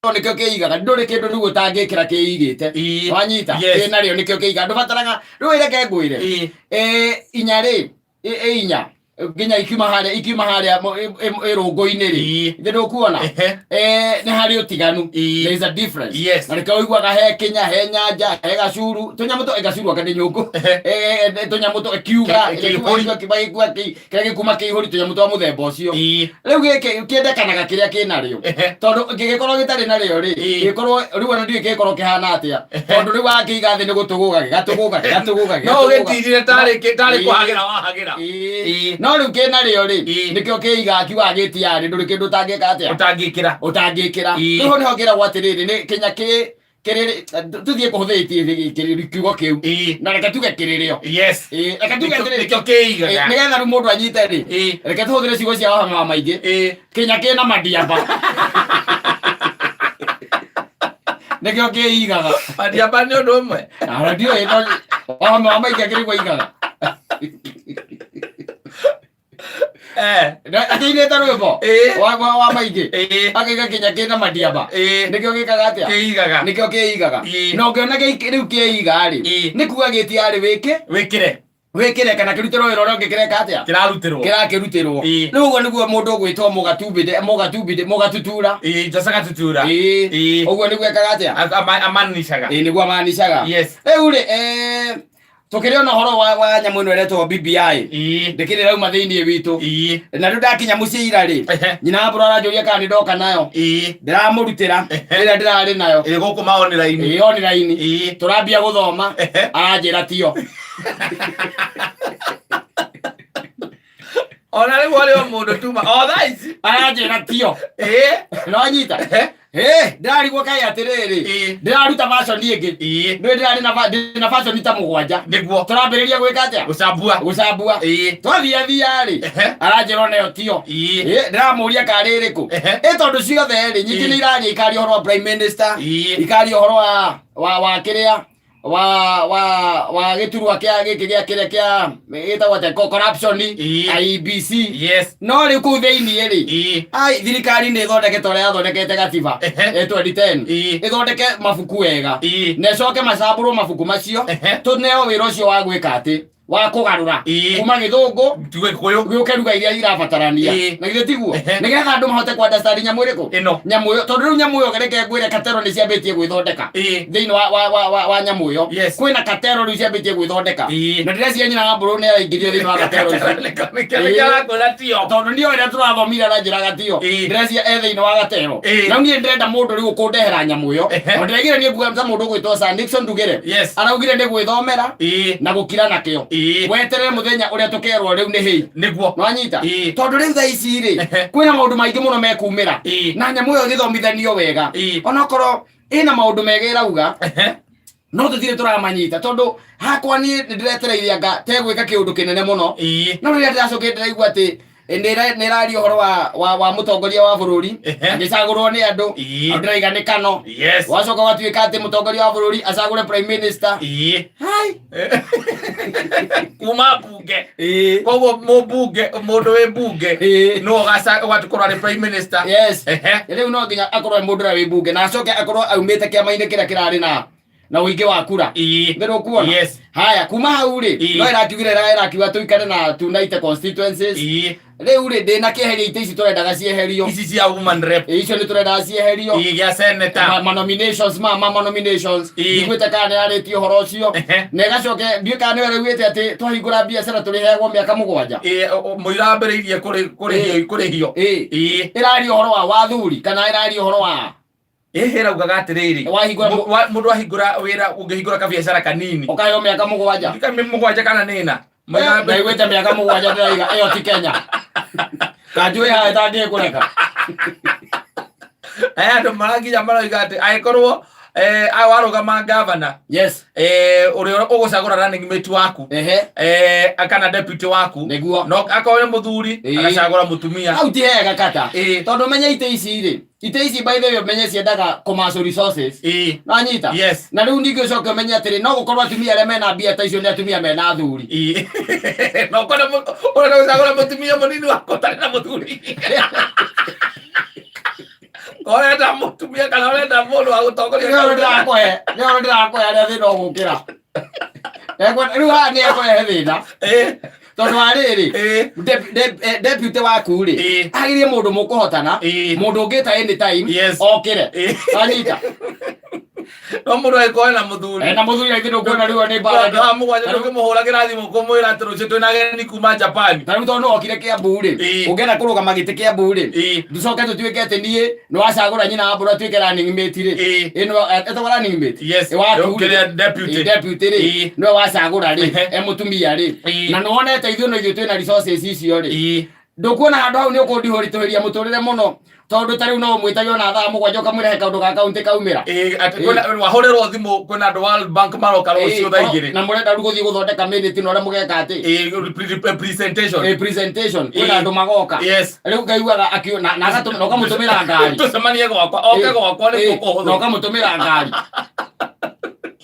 Nĩkĩo kĩigaga ndũrĩ kĩndũ rĩu ũtangĩkĩra kĩigĩte. Wanyita? Kĩna rĩo nĩkĩo kĩigaga, ndũbataraga rĩu. Ĩreke ngwĩre. Inya rĩ, inya nginya ikiuma harĩa ĩrũngũ-inĩ rĩ, ithe ndũkuona? Nĩ harĩ ũtiganu. There is a difference. Na nĩkĩo ũiguaga he kĩnya, he nyanja, he gacuru, tũnyamũ tũ gacuru anga nĩ nyũngũ. Tũnyamũ tũ kiuga. Kĩihũri. Kĩrĩa gĩkuma kĩihũri, tũnyamũ twa mũthemba ũcio. Rĩu gĩkĩ kĩendekanaga kĩrĩa kĩnarĩo, tondũ kĩngĩkorwo gĩtarĩ narĩo rĩ, gĩkorwo rĩu ona ndiũĩ kĩngĩkorwo kĩhana atĩa, tondũ rĩu wakĩiga thĩ nĩ gũtũgũga, gĩgatũgũga, gĩgatũgũga, No gĩgatũgũga. ũgĩtirire tarĩ kũhagĩra wahagĩra. No rĩu kĩnarĩo rĩ, nĩkĩo kĩiga kiugaga gĩtiarĩ ndũrĩ kĩndũ ũtangĩka atĩa? Ũtangĩkĩra. Ũtangĩkĩra. Rĩu ho nĩho ngĩragwo atĩrĩrĩ, nĩ kĩnya kĩ kĩrĩrĩ, tũthiĩ kũhũthĩrĩtie kiugo kĩu, na reke tuge kĩrĩrĩo. Reke tuge atĩrĩrĩ, Nĩkĩo kĩigaga. Nĩgetha rĩu mũndũ anyite rĩ, reke tũhũthĩre ciugo cia wahame wa maingĩ. Kĩnya kĩna mandiamba nĩkĩo kĩigaga. Mandiamba nĩ ũndũ ũmwe. Na ndiũĩ, no wahame wa maingĩ akĩrĩ igaga. Akĩinĩte rwĩmbo wa maingĩ, akaiga kĩnya kĩna mandiamba nĩkĩo gĩkaga atĩa? Kĩigaga. Nĩkĩo kĩigaga. Na ũngĩona rĩu kĩiga rĩ, nĩ kuga gĩtiarĩ wĩkĩ? Wĩkĩre. Wĩkĩre kana kĩrutĩrwo wĩra ũrĩa ũngĩ kĩreka atĩa? Kĩrarutĩrwo. Kĩrakĩrutĩrwo. Rĩu ũguo nĩguo mũndũ ũgwĩtwo mũgatumbĩde, mũgatumbĩde, mũgatutura. Jose Gatutura. Ũguo nĩguo ekaga atĩa? Amanicaga. Nĩguo amanicaga. Rĩu rĩ, tũkĩrĩ ona ũhoro wa nyamũ ĩno ĩretwo BBI, ndĩkĩrĩ rauma thĩinĩ witũ. Na rĩu ndakinya mũciĩ ira rĩ, nyina wa mbũrũ aranjũria kana nĩ ndoka nayo. Ndĩramũrutĩra ĩrĩa ndĩrarĩ nayo. Ĩrĩ gũkũ ma online. Ĩĩ, online. Tũrambia gũthoma, aranjĩra tio. Ona rĩu arĩ o mũndũ tuma o thaa ici. Aranjĩra tio. Nonyita? Ndĩrarigwo kaĩ atĩrĩrĩ, ndĩraruta version ĩngĩ. Nĩ ndĩrarĩ na ndĩ na version ta 7. Tũrambĩrĩria gwĩka atĩa? Gũcambua. Gũcambua. Twathia thia rĩ, aranjĩra onayo tio. Ndĩramũria karĩ ĩrĩkũ. Ĩ tondũ ciothe rĩ, nyingĩ nĩ iraria, ikaria ũhoro wa prime minister, ikaria ũhoro wa kĩrĩa wa gĩturwa kĩa gĩkĩ gĩa kĩrĩa kĩa gĩtagwo atĩa, corruption, IEBC. No rĩu kũu thĩiniĩ rĩ, ai, thirikari nĩ ĩthondekete ũrĩa yathondekete gatiba 2010, ĩthondeke mabuku wega, na ĩcoke macambũrwo mabuku macio, tũneo wĩra ũcio wa gwĩka atĩ wa kũgarũra kuma gĩthũngũ Tuge Gĩkũyũ. Gĩũke ruga iria irabatarania. Na githĩ tiguo? Nĩgetha andũ mahote ku understand nyamũ ĩrĩkũ? Ĩno. Nyamũ ĩyo, tondũ rĩu nyamũ ĩyo, reke ngwĩre, katero nĩ ciambĩtie gwĩthondeka thĩinĩ wa nyamũ ĩyo. Kwĩna katero rĩu ciambĩtie gwĩthondeka. Na ndĩreciria nyina wa mbũrũ nĩ araingĩrio thĩinĩ wa katero icio. Nĩkĩo arakwĩra tio. Tondũ niĩ ũrĩa tũrathomire aranjĩraga tio. Ndĩreciria e thĩinĩ wa gatero. Na niĩ ndĩrenda mũndũ rĩu ũkũndehera nyamũ ĩyo. Na ndĩraigire niĩ nguga ta mũndũ ũgwĩtwo Sir Nixon Ndugĩre araugire nĩ gwĩthomera na gũkira nakĩo, weterere mũthenya ũrĩa tũkerwo rĩu nĩ hĩi. Nwanyita? Tondũ rĩu thaa ici rĩ, kwĩna maũndũ maingĩ mũno mekumĩra. Na nyamũ ĩyo ĩgĩthomithanio wega, onokorwo ĩna maũndũ mega ĩrauga, no tũtirĩ tũramanyita, tondũ hakwa niĩ nĩ ndĩretereire anga tegwĩka kĩũndũ kĩnene mũno. No rĩrĩa ndĩracokire ndĩraigua atĩ nĩ ĩraria ũhoro wa mũtongoria wa bũrũri agĩcagũrwo nĩ andũ. Andũ ndĩraiga nĩ kano. Wacoka gwatuĩka atĩ mũtongoria wa bũrũri acagũre prime minister. Hai. Kuma mbunge. Koguo mũmbunge, mũndũ wĩ mbunge, no ũgakorwo arĩ prime minister. Yes. Rĩu no nginya akorwo e mũndũ ũrĩa wĩ mbunge, na acoke akorwo aumĩte kĩama-inĩ kĩrĩa kĩrarĩ na ũingĩ wa kura. Nĩ ũkuona? Yes. Haya, kuma hau rĩ, no ĩrakiugire, ĩrakiuga tũikare na 290 constituencies. Rĩu rĩ, ndĩna kĩeheria itĩ ici tũrendaga cieherio. Ici cia woman rep. Icio nĩ tũrendaga cieherio. Gĩa senator. Ma nominations ma nominations. Njiguĩte kana nĩ yarĩtie ũhoro ũcio. Na ĩgacoke ndiũĩ kana nĩwe raugĩte atĩ twahingũra biacara tũrĩheagwo mĩaka 7. Mũira ambĩrĩirie kũrĩhio kũrĩhio. Ĩraria ũhoro wa wathuri kana ĩraria ũhoro wa Ĩraugaga atĩrĩrĩ, mũndũ ahingũra wĩra, ũngĩhingũra kabiacara kanini, ũkaheo mĩaka 7. 7 kana nĩna. Ndaiguĩte mĩaka 7, ndĩraiga ĩyo ti Kenya, kanjũĩ haha ĩtangĩkũreka. Aya andũ marakinya maroiga atĩ angĩkorwo warũgama gavana, ũrĩa ũgũcagũra running mate waku, kana deputy waku, no akorwo nĩ mũthuri, agacagũra mũtumia. Hau ti hega kata. Tondũ menye itĩ ici rĩ, itĩ ici, by the way, menye ciendaga commercial resources. Nanyita? Yes. Na rĩu ningĩ ũcoke ũmenye atĩrĩ, no gũkorwo atumia arĩa mena mbia ta icio nĩ atumia mena athuri. No kona ũrenda gũcagũra mũtumia mũnini waku ũtarĩ na mũthuri. Ũrenda mũtumia kana ũrenda mũndũ wa gũtongoria? Nĩ ũhoro ndĩrakũhe, nĩ ũhoro ndĩrakũhe arĩa thĩna ũgũkĩra. Rĩu haha nĩ ekũrehe thĩna. Tondũ wa rĩrĩ, deputy waku rĩ, agĩrĩire mũndũ mũkũhotana, mũndũ ũngĩta anytime, okĩre. Wanyita? No mũndũ angĩkorwo ena mũthuri. Ena mũthuri aingĩ ndũkuona rĩu nĩ mbara. Thaa 7 ndũkĩmũhũragĩra thimũ kũmwĩra atĩ rũciũ twĩna ageni kuma Japan. Ta rĩu tondũ nĩwokire Kĩambu rĩ, ũngĩenda kũrũgama gĩtĩ Kĩambu rĩ, tũcoke tũtuĩke atĩ niĩ nĩwacagũra nyina wa Mbũrũ atuĩke running mate rĩ, ĩno etagwo running mate? Yes. Ĩ waku rĩ. Kĩrĩa deputy. Ĩ, deputy rĩ, nĩwe wacagũra rĩ, e mũtumia rĩ, na nĩwonete ithuĩ no ithuĩ twĩna resources icio rĩ, ndũkuona handũ hau nĩ ũkũndihũritũhĩria mũtũrĩre mũno, tondũ ta rĩu no ũmwĩtage ona thaa 7 ũkamwĩra he kaũndũ ga kaunti kaumĩra. Ĩĩ, atĩ kwĩna wahũrĩrwo thimũ kwĩna andũ World Bank maroka rũciũ thaa 2. Na mũrenda rĩu gũthiĩ gũthondeka minute na ũrĩa mũgeka atĩ Ĩĩ, presentation. Ĩĩ, presentation kwĩna andũ magoka. Rĩu ngaiguaga akiu na na ũkamũtũmĩra ngari. Tũcemanie gwakwa, oke gwakwa nĩkuo Na kũhũthũ. ũkamũtũmĩra ngari.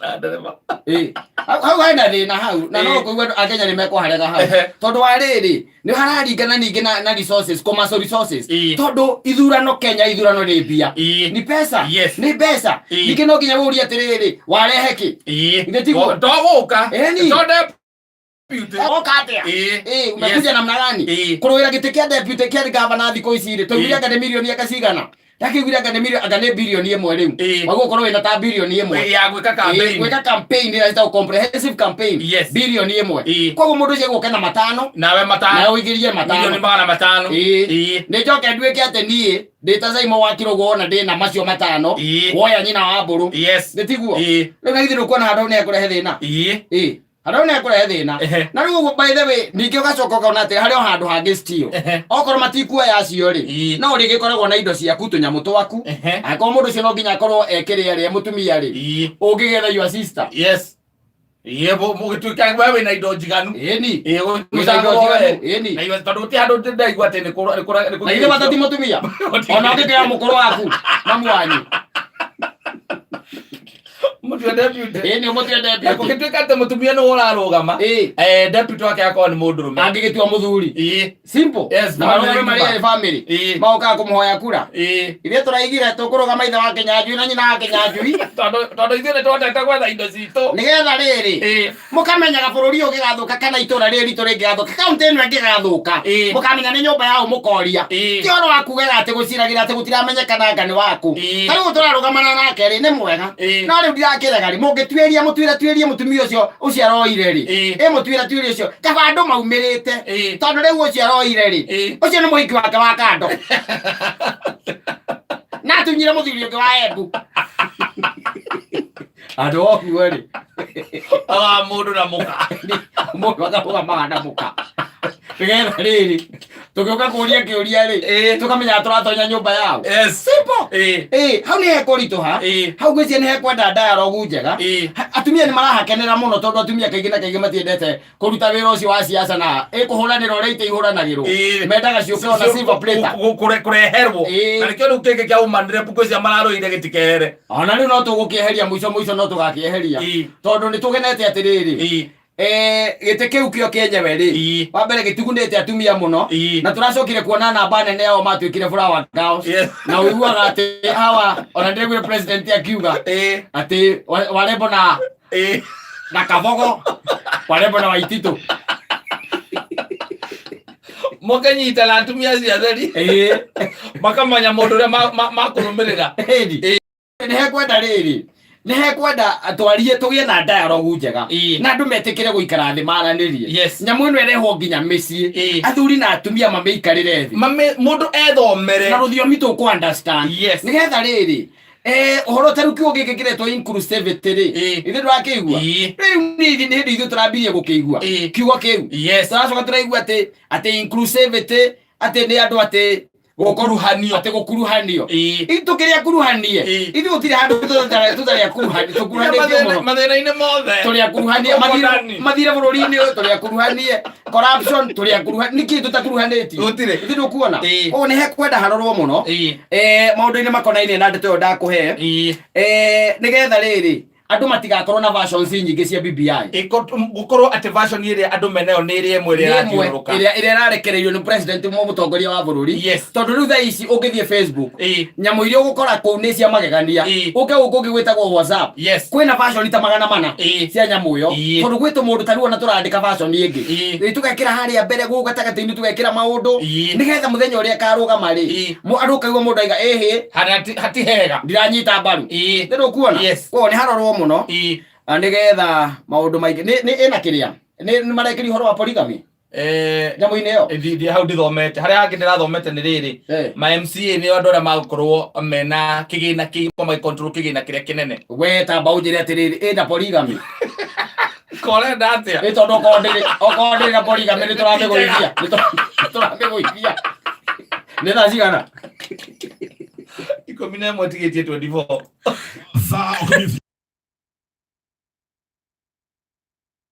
Na ndereba. Ĩĩ. Hau hena thĩna hau na no kũigua andũ a Kenya nĩ mekũharega hau. Tondũ wa rĩrĩ, nĩ hararingana ningĩ na resources, commercial resources. Tondũ ithurano Kenya, ithurano nĩ mbia. Ni pesa. Nĩ mbeca. Ningĩ no nginya ũrie atĩrĩrĩ, warehe kĩ? Githĩ tiguo? To gũka. Ĩni. To deputy. Oka atĩa? Ĩĩ, umekuja namna gani? Kũrũĩra gĩtĩ kĩa deputy kĩa gavana thikũ ici rĩ, twaiguire anga nĩ mirioni anga cigana? Ndakĩiguire anga nĩ mirioni, anga nĩ birioni 1 rĩu. Wagwo ũkorwo wĩna ta birioni 1. Ĩĩ, ya gwĩka campaign. Gwĩka campaign ĩrĩa ĩtagwo comprehensive campaign. Birioni 1. Koguo mũndũ ũcio egũke na matano. Nawe matano. Nawe ũigĩrie matano. Mirioni 500. Nĩ njoke nduĩke atĩ niĩ ndĩ ta Saimo wa Kĩrũgũ ona ndĩ na macio matano. Woya nyina wa Mbũrũ. Nĩ tiguo? Rĩu na githĩ ndũkuona handũ hau nĩ hekũrehe thĩna? Handũ hau nĩ hekũrehe thĩna. Na rĩu ũguo by the way, ningĩ ũgacoka ũkona atĩ harĩ o handũ hangĩ still. Okorwo matikuoya acio rĩ, no ũrĩgĩkoragwo na indo ciaku, tũnyamũ twaku. Angĩkorwo mũndũ ũcio no nginya akorwo ekĩrĩa rĩ, e mũtumia rĩ, ũngĩgetha your sister. Yes. Ĩĩ, mũgĩtuĩka we wĩna indo njiganu. Ĩni. Ĩĩ, Wĩna indo gũcagũrwo we. njiganu, ĩni. Na iwe tondũ gũtirĩ handũ ndaigua atĩ nĩ kũra- Na ithe bata ti mũtumia. Ona ũngĩkĩoya mũkũrũ waku, mamu wanyu. Mũtue deputy. Ĩni, ũmũtue Na deputy. kũngĩtuĩka atĩ mũtumia nĩwe ũrarũgama, deputy wake akorwo nĩ mũndũrũme. Angĩgĩtua mũthuri. Simple. Yes, Na family marũgame marĩ ng'ima. erĩ family. Magokaga kũmũhoya kura. Ithuĩ tũraigire tũkũrũgama ithe wa Kĩnyanjui na nyina wa Kĩnyanjui. Tondũ ithuĩ nĩ twendete gwetha indo citũ. Nĩgetha rĩrĩ, mũkamenyaga bũrũri ũyũ ũngĩgathũka kana itũra rĩrĩ ritũ rĩngĩgathũka, kaunti ĩno ĩngĩgathũka, mũkamenya nĩ nyũmba yaũ mũkoria. Ti ũhoro wa kugaga atĩ gũciragĩra atĩ gũtiramenyekana anga nĩ waku. Ta rĩu tũrarũgamana nake rĩ, nĩ mwega. No rĩu ndirakĩrega rĩ, mũngĩtuĩria mũtuĩra tuĩrie mũtumia ũcio ũcio aroire rĩ, ĩ mũtuĩra tuĩrie ũcio, kaba andũ maumĩrĩte. Tondũ rĩu ũcio aroire rĩ, ũcio nĩ mũhiki wake wa kando. Na atunyire mũthuri ũngĩ wa Embu. Andũ okuo rĩ. Wa mũndũ na mũka. Mũndũ akarũgamaga na mũka. Nĩgetha rĩrĩ, tũgĩũka kũria kĩũria rĩ, tũkamenya tũratonya nyũmba yao. Simple. Ĩĩ, hau nĩ hekũritũha. Hau ngwĩciria nĩ hekwenda dialogue njega. Atumia nĩ marahakenera mũno tondũ atumia kaingĩ na kaingĩ matiendete kũruta wĩra ũcio wa siasa na ĩkũhũranĩra ũrĩa itĩ ihũranagĩrwo. Mendaga ciũke ona silver platter. Kũreherwo. Na nĩkĩo rĩu kĩngĩ kĩa woman rep ngwĩciria mararũire gĩtikehere. Ona rĩu no tũgũkĩeheria mũico mũico no tũgakĩeheria. Tondũ nĩ tũgenete atĩrĩrĩ, gĩtĩ kĩu kĩo kĩenyewe rĩ, wa mbere gĩtigunĩte atumia mũno, na tũracokire kuona namba nene yao matuĩkire flower girls. Na ũiguaga atĩ hawa, ona ndĩraiguire president akiuga atĩ warembo na Kabogo, warembo na Waititũ. Mũkĩnyita na atumia acio atheri. Makamenya mũndũ ũrĩa makũrũmĩrĩra. Ĩni. Nĩ hekwenda rĩrĩ, nĩ hekwenda twarie, tũgĩe na dialogue njega. Na andũ metĩkĩre gũikara thĩ maranĩrie. Nyamũ ĩno ĩrehwo nginya mĩciĩ. Athuri na atumia mamĩikarĩre thĩ. Mũndũ ethomere. Na rũthiomi tũkũ understand. Nĩgetha rĩrĩ, ũhoro ta rĩu kiugo gĩkĩ kĩretwo inclusivity rĩ, ithuĩ ndũrakĩigua? Rĩu nĩ hĩndĩ ithuĩ tũrambirie gũkĩigua kiugo kĩu. Tũracoka tũraigua atĩ inclusivity atĩ nĩ andũ atĩ Gũkuruhanio. Atĩ gũkuruhanio. Ithuĩ tũkĩrĩ akuruhanie. Ithuĩ gũtirĩ handũ tũtarĩ akuruhanie, tũkuruhanĩtio mũno. Mathĩna-inĩ mothe. Tũrĩ akuruhanie, Ũguo ndani. mathire bũrũri-inĩ ũyũ, tũrĩ akuruhanie. Corruption, tũrĩ akuruhanie. Nĩkĩ tũtakuruhanĩtio? Gũtirĩ. Ithuĩ ndũkuona? Koguo nĩ hekwenda harorwo mũno. Maũndũ-inĩ makonainie na ndeto ĩyo ndakũhe. Nĩgetha rĩrĩ, Andũ matigakorwo na versions nyingĩ cia BBI. Gũkorwo atĩ version ĩrĩa andũ menayo nĩ ĩrĩa ĩmwe ĩrĩa Nĩ ĩmwe ĩrathiũrũrũka. Ĩrĩa ĩrarekereirio nĩ president, mũtongoria wa bũrũri. Tondũ rĩu thaa ici ũngĩthiĩ Facebook, nyamũ iria ũgũkora kũu nĩ cia magegania. Ũke gũkũ ũngĩ gwĩtagwo WhatsApp, kwĩna version ta 400 cia nyamũ ĩyo. Tondũ gwĩ tũmũndũ ta rĩu ona tũrandĩka version ĩngĩ. Ĩ, tũgekĩra harĩa mbere gũkũ gatagatĩ-inĩ, tũgekĩra maũndũ nĩgetha mũthenya ũrĩa karũgama rĩ, andũ ũkaigua mũndũ aiga ĩhĩ. Hati hega. Ndiranyita mbaru. Nĩ ndũkuona? Yes. Koguo nĩ harorwo mũno. Ah, nĩgetha maũndũ maingĩ nĩ ĩna kĩrĩa nĩ marekĩria ũhoro wa polygamy nyamũ-inĩ ĩyo. Ndi hau ndithomete. Harĩa hangĩ ndĩrathomete nĩ rĩrĩ, ma MCA nĩo andũ arĩa magũkorwo mena kĩgĩna kĩ magĩcontrol kĩgĩna kĩrĩa kĩnene. We tamba ũnjĩre atĩrĩrĩ, ĩna polygamy? Korenda atĩa? Ĩ tondũ okorwo ndĩrĩ na polygamy nĩ tũramĩgũithia, nĩ tũramĩgũithia. Nĩ thaa cigana? 11 tigĩtie 24. Thaa